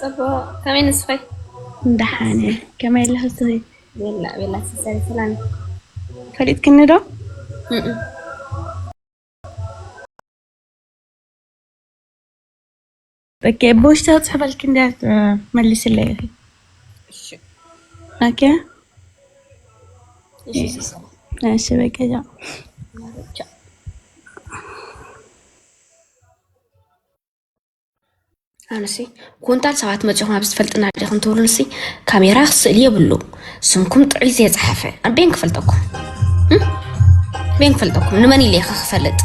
ጽቡቕ። ከመይ ንስኺ? ደሓን እየ። ከመይ ኣለኺ ንስኺ? ቤላ፣ ቤላ፣ ሰላም፣ ሰላም። ፈሊጥክኒ ዶ? እም። ኦኬ፣ ብውሽጢ ክጽሕፈልኪ እንድያ፣ እ፣ መልስለይ ኢኺ። እሺ። ኦኬ። እሺ፣ እሺ፣ ሰላም። እሺ፣ በቃ ቻው። ቻው። ኣነሲ ኩንታል ሰባት መጺኹም ኣብዚ ትፈልጥና ዲኹም ትብሉንሲ ካሜራ ክስእል የብሉ። ስምኩም ጥዑይ ዘይጸሓፈ ኣቤን ክፈልጠኩም? እም? ኣቤን ክፈልጠኩም? ንመን ኢለ ኢኸ ክፈልጥ?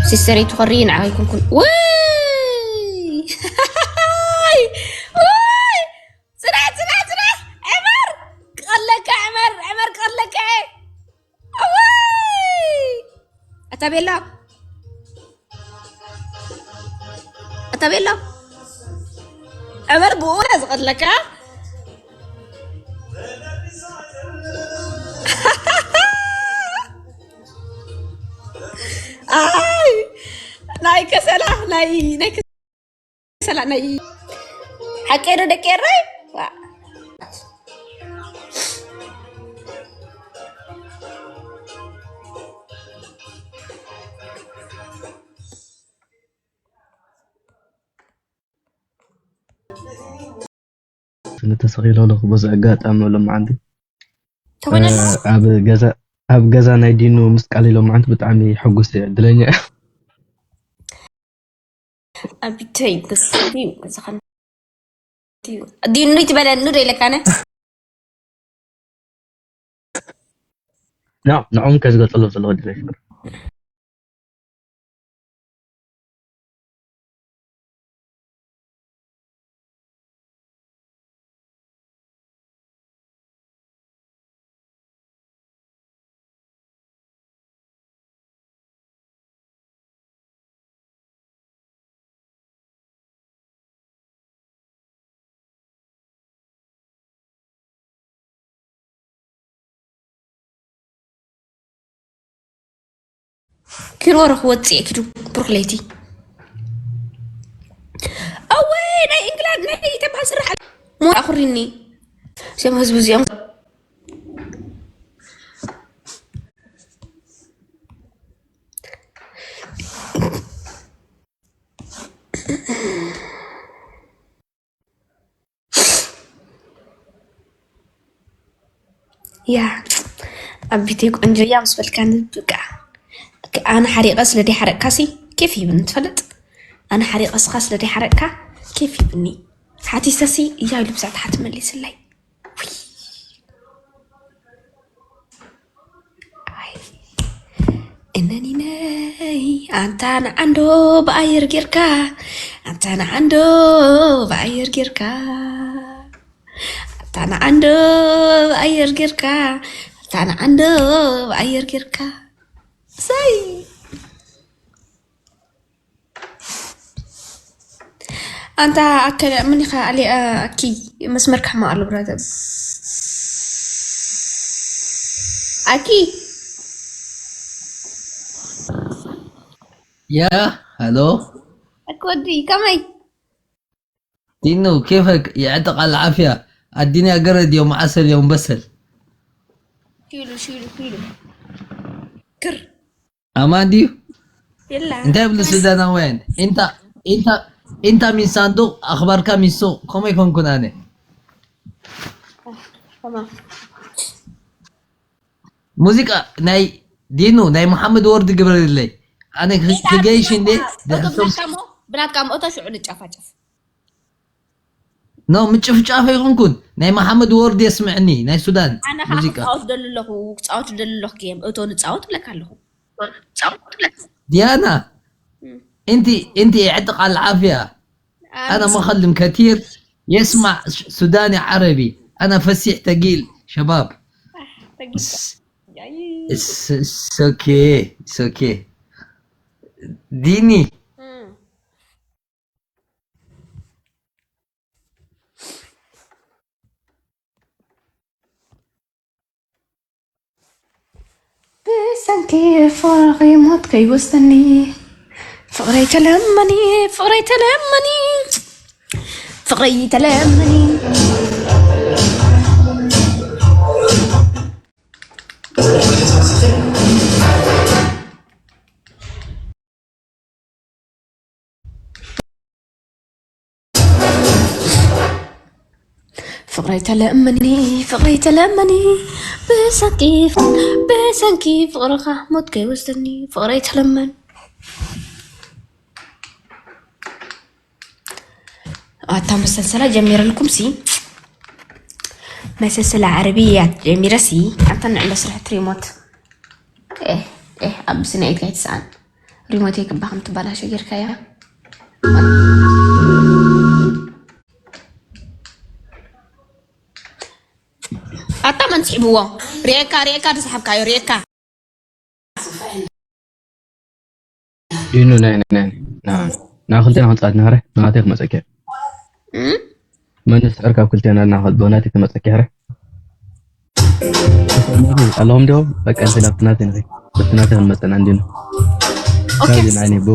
ሲስተረይ ትኾሪ ንዓይ ኩንኩን። ውይ! ውይ! ጽናሕ፣ ጽናሕ፣ ጽናሕ! ዕመር! ክቐለካ ዕመር! ዕመር ክቐለካ እየ! እዋይ! ኣታ ቤላ! ኣታ ቤላ! ዕመር ብኡ እያ ዝቐትለካ። ኣይ! ናይ ከሰላ፣ ናይ፣ ናይ ከሰላ፣ ናይ ሓቀይ ዶ ደቂ ኤረይ? ዋ! ስለ ተሰቒለ ኣለኹ። በዚ ኣጋጣሚ ሎማዓንቲ፣ እ፣ ተኾይነላ? ኣብ ገዛ፣ ኣብ ገዛ ናይ ዲኑ ምስቃል ሎማዓንቲ ብጣዕሚ ሕጉስ እየ፣ ዕድለኛ እየ። ኣቢተይ፣ ክስቲ፣ ዝኸን፣ ዲኑ ይትበለኒ ዶ ኢለካነ? ና፣ ንዕኦም ከዝገልጸሎም ዘለኹ ዕድለይ ፍቅር። ኪሮ ረ ክወፅእ እየ ኪዱ ብሩክ ለይቲ። ኣወይ ናይ ኢንግላንድ ናይ ተባሃል ስራሕ ሞ ኣኹሪኒ። እዚኦም ህዝቢ እዚኦም ያ ኣቢተይ ቆንጆ ያ ምስ በልካኒ በቃ ኣነ ሓሪቐ ስለ ደይሓረቅካሲ ኬፍ ይብኒ ትፈልጥ። ኣነ ሓሪቐ ስኻ ስለ ደይሓረቅካ ኬፍ ይብኒ። ሓቲሰሲ እያ ኢሉ ብዛዕታ ሓቲ መሊስለይ። ውይ። ኣይ። እነኒነይ ኣንታ ንዓንዶ ብኣየር ጌርካ ኣንታ ንዓንዶ ብኣየር ጌርካ ኣንታ ንዓንዶ ብኣየር ጌርካ ኣንታ ንዓንዶ ብኣየር ጌርካ ሰይ ኣንታ ኣከለ ምን ኢኻ ኣሊ ኣኪ መስመር ክሕማቕ ኣሎ ብራዘር ኣኪ يا هلو ኣኪ ወዲ ከመይ دينو كيفك يعطيك العافية الدنيا قرد يوم عسل يوم بسل ሺሉ ሺሉ ሺሉ ክር ኣማን ድዩ? የላ እንታይ ይብሉ ሱዳናውያን? ኢንታ ኢንታ ኢንታ ሚን ሳንዱቅ ኣኽባርካ ሚን ሱቅ ከምኡ ኣይኮንኩን ኣነ። ተማም ሙዚቃ ናይ ዲኑ ናይ መሓመድ ወርዲ ግበርለይ። ኣነ ክገይሽ እንዴ እቶ ብናትካ እሞ ብናትካ እሞ እቶ ሽዑ ንጫፋጨፍ ኖ ምጭፍጫፍ ኣይኮንኩን ናይ መሓመድ ወርዲ የስምዕኒ ናይ ሱዳን ኣነ ከዓ ሙዚቃ ክፃወት ደሊ ኣለኹ ክፃወት ደሊ ኣለኹ ጌም እቶ ንፃወት ብለካ ኣለኹ ዲያና እንቲ እንቲ የዕጥቕ ኣልዓፍያ ኣነ መኸልም ከቲር የስማዕ ሱዳኒ ዓረቢ ኣነ ፈሲሕ ተጊል ሸባብ ተጊልካ It's, it's okay. It's okay. ዲኒ ብሰንኪ ፍቕርኺ ሞት ከይወስደኒ ፍቕረይ ተለመኒ ፍቕረይ ተለመኒ ፍቕረይ ተለመኒ። ፍቕረይ ተለመኒ፣ ፍቕረይ ተለመኒ፣ ብሰንኪ፣ ብሰንኪ ፍቕርኻ ሞት ከይወስደኒ፣ ፍቕረይ ተለመን። ኣታ መሰልሰላ ጀሚረልኩም ሲ፣ መሰልሰላ ዓረብያ ጀሚረ ሲ፣ ኣንተ ንዕለ ስርሕት ሪሞት። ኤህ፣ ኤህ፣ ኣብ ስነ ኢድካ ይትስኣን። ሪሞት የክባ ከም ትባላሸ ጌርካያ። ኣታ መን ስሒብዎ? ሪኤካ፣ ሪኤካ ዝሰሓብካዮ፣ ሪኤካ። ኢኑ ናይ ናይ ናይ ና ና ክልቴና ክንጻት ናረ ናቴ ክመጸኪ እም? መንስ ዕር ካብ ክልቴና ና ክልቦ ናቴ ክመጸኪ ረ ኣለኹም ዶ በቃ እንተ ናብቲ ናቴ ንኸይ ናቴ ክንመጸና እንዲኑ ኦኬ። ካብዚ ናይ ኔቦ